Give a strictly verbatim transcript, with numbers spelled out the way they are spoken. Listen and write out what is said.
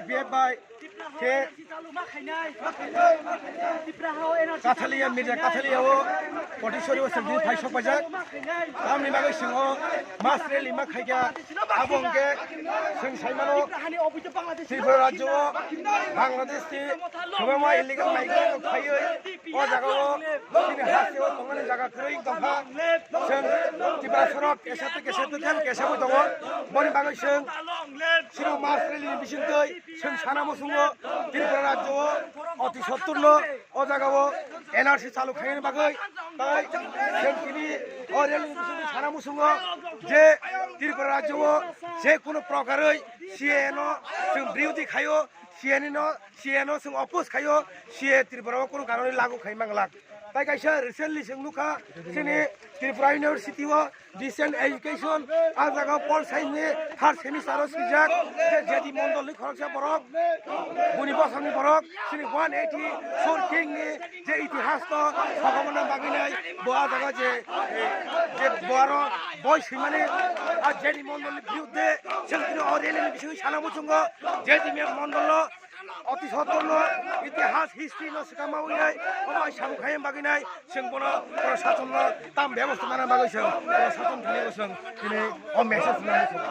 B F I khe Kathalia, Mirza Kathalia o Potisori o chwng phai sok paijak. Tamni bagwi chwng o mass rally ma khaikha. Abo hwnkhe chwng saimano Tripura rajyo o Bangladesh ni kwbangma illegal migrant rok phaiwi o jaga o chini hasteo tongmani jaga kwrwi wng tongkha. Chwng Tripura sorok kesa tei kesa tei kesa bo tongo. Boni bagwi chwng chini mass rally ni bisingtwi chwng sana muchungo Tripura rajyo o oti sottor no o jaga o N R C chalu khaina bagwi. Tai chwng tini o rally ni bisingtwi sana muchungo je Tripura rajyo o je kunu prokarwi C A A no chwng birodhi khaio, C A A no, C A A no chwng oppose khaio, C A A Tripura o kunu kanuni lagu khai manglak. Tai kaisa recently chwng nukha chini Tripura University o Distance education, ah jaga o Pol Science ni third semester o swijak, je J D Mondol ni khoroksa borok, boni bosong ni borok, chini one eighty four king ni je itihas no sokomorna bagwi nai, bo ah jaga je, je bo aro boi swimani, ah J D Mondol ni biruddhe, chwng tini o rally ni bisingtwi sana muchungo, J D Mondol no, oti sottor no, itihas, history no swkang ma wngnai, omo hai samung khaina bagwi nai, chwng bono, bono sason no tam bebosta nana bagwi chwng, bono sason thani bo chwng, tini o message nani chwng.